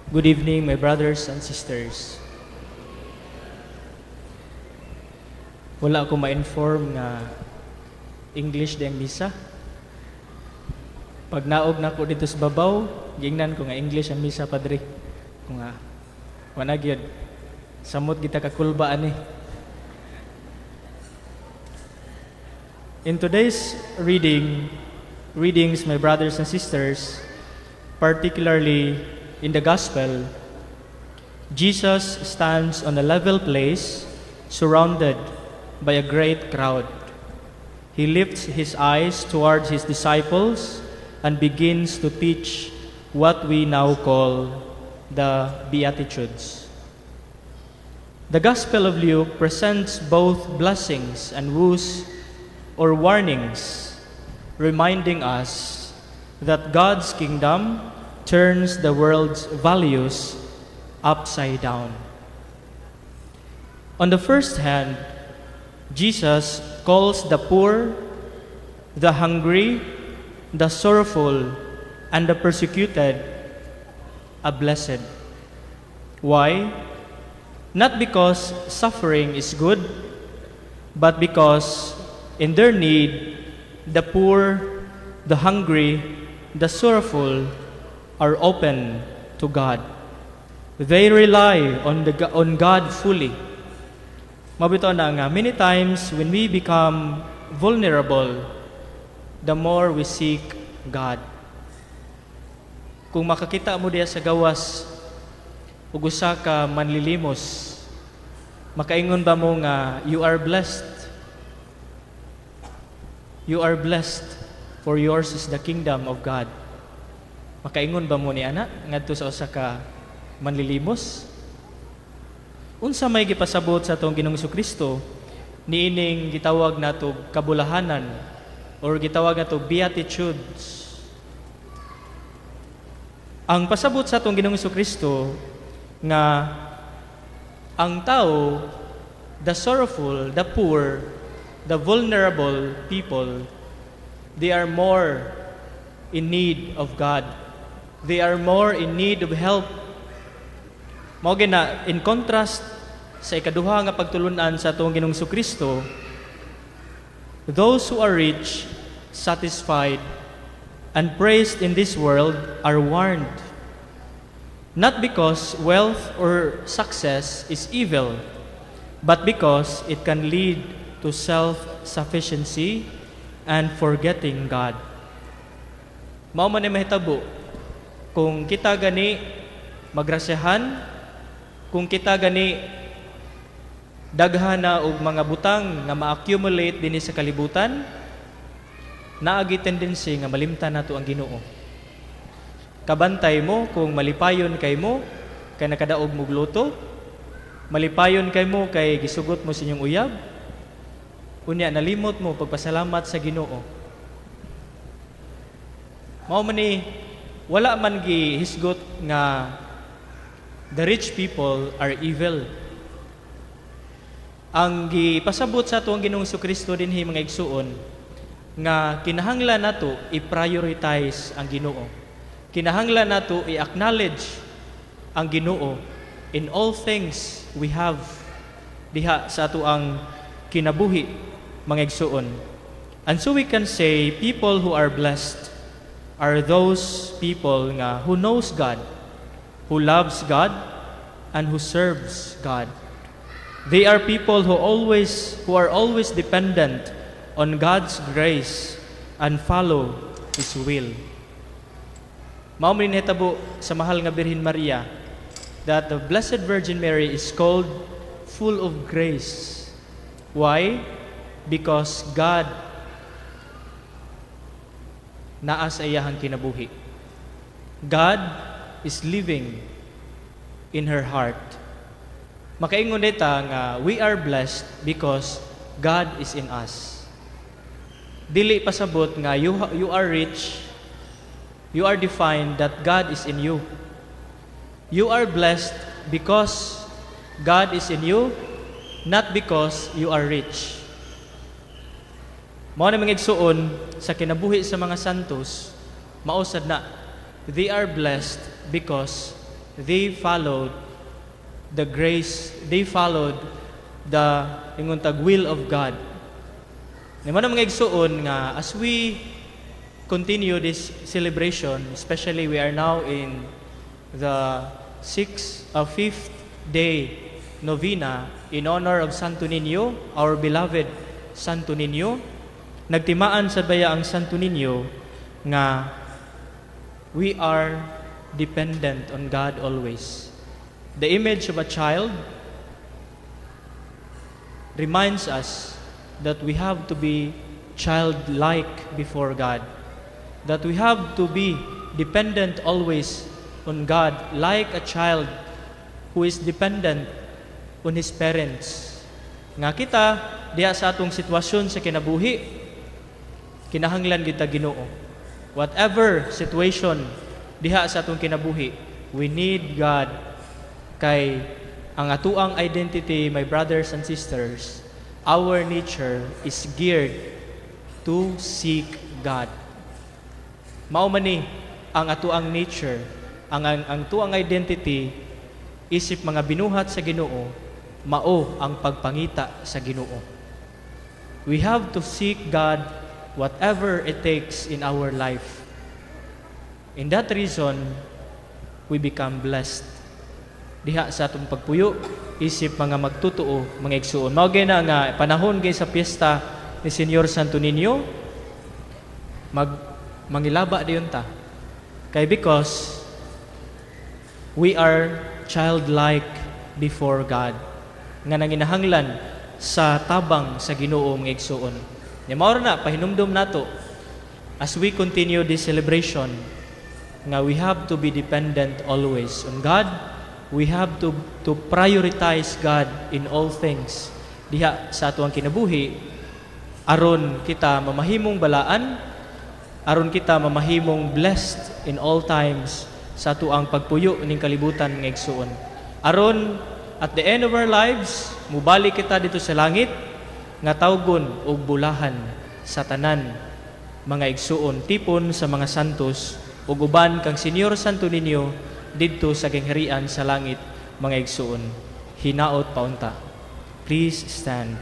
Good evening, my brothers and sisters. Wala ako ma-inform nga English di ang misa. Pag naog nako dito sa babaw, giingnan ko nga English ang misa, Padre. Kung nga, wala gyud. Samot kita kakulba ani. In today's readings, my brothers and sisters, particularly in the Gospel, Jesus stands on a level place surrounded by a great crowd. He lifts his eyes towards his disciples and begins to teach what we now call the Beatitudes. The Gospel of Luke presents both blessings and woes or warnings, reminding us that God's kingdom turns the world's values upside down. On the first hand, Jesus calls the poor, the hungry, the sorrowful, and the persecuted a blessed. Why? Not because suffering is good, but because in their need, the poor, the hungry, the sorrowful are open to God. They rely on God fully. Mao bitaw na nga, many times when we become vulnerable, the more we seek God. Kung makakita mo diya sa gawas ug usa ka manlilimos, makaingon ba mo nga you are blessed? You are blessed, for yours is the kingdom of God. Makaingon ba mo ni ana ngadto sa usa ka manlilimos? Unsa may gipasabot sa atong Ginoong Kristo niining gitawag nato kabulahanan or gitawag nato Beatitudes? Ang pasabot sa atong Ginoong Kristo nga ang tao, the sorrowful, the poor, the vulnerable people, they are more in need of God. They are more in need of help. Mao na in contrast sa ikaduha nga pagtulunan sa atong Ginoong Kristo, those who are rich, satisfied, and praised in this world are warned. Not because wealth or success is evil, but because it can lead to self-sufficiency and forgetting God. Mao man ni mahitabo kung kita gani magrasyahan, kung kita gani daghan na og mga butang nga ma-accumulate dinhi sa kalibutan, naagi tendency nga malimtan nato ang Ginoo. Kabantay mo kung malipayon kay mo kay nakadaog mo lotto, malipayon kay mo kay gisugot mo sa inyong uyab, unya nalimot mo pagpasalamat sa Ginoo. Mao man ni wala man gihisgot nga the rich people are evil. Ang gipasabot sa ato ang Ginoong Kristo dinhi, mga igsuon, nga kinahanglan nato i-prioritize ang Ginoo. Kinahanglan nato i-acknowledge ang Ginoo in all things we have diha sa ato ang kinabuhi, mga igsuon. And so we can say people who are blessed are those people nga who knows God, who loves God, and who serves God. They are people who are always dependent on God's grace and follow His will. Mao man nahitabo sa mahal nga Birhen Maria that the Blessed Virgin Mary is called full of grace. Why? Because God naa sa iyahang kinabuhi. God is living in her heart. Makaingon ta nga we are blessed because God is in us. Dili pasabot nga you are rich, you are defined that God is in you. You are blessed because God is in you, not because you are rich. Mao na, mga igsuon, sa kinabuhi sa mga santos, mao sad na they are blessed because they followed the grace, they followed the, ingon tag, will of God. Mao na, mga igsuon, nga as we continue this celebration, especially we are now in the sixth, fifth day novena in honor of Santo Niño, our beloved Santo Niño. Nagtimaan sa baya ang Santo Niño nga we are dependent on God always. The image of a child reminds us that we have to be childlike before God. That we have to be dependent always on God, like a child who is dependent on his parents. Nga kita, diha sa atong sitwasyon sa kinabuhi, kinahanglan kita Ginoo. Whatever situation diha sa atong kinabuhi, we need God kay ang atuang identity, my brothers and sisters, our nature is geared to seek God. Mao man ni ang atuang nature, ang tuang identity isip mga binuhat sa Ginoo, mao ang pagpangita sa Ginoo. We have to seek God whatever it takes in our life. In that reason, we become blessed diha sa atong pagpuyo isip mga magtutuo, mga igsuon. Mao na nga panahon gay sa piyesta ni Señor Santo Niño, mangilaba diyon ta. Kay because we are childlike before God nga nanginahanglan sa tabang sa Ginoo, mga igsuon. Nya mao na pahinumdom nato as we continue this celebration nga we have to be dependent always on God. We have to prioritize God in all things diha sa atuang kinabuhi aron kita mamahimong balaan, aron kita mamahimong blessed in all times sa atuang pagpuyo ning kalibutan, mga igsuon. Aron at the end of our lives, mubalik kita dito sa langit nga tawgon og bulahan sa tanan, mga igsuon, tipon sa mga santos ug uban kang Señor Santo Niño didto sa gingharian sa langit, mga igsuon. Hinaot paunta. Please stand.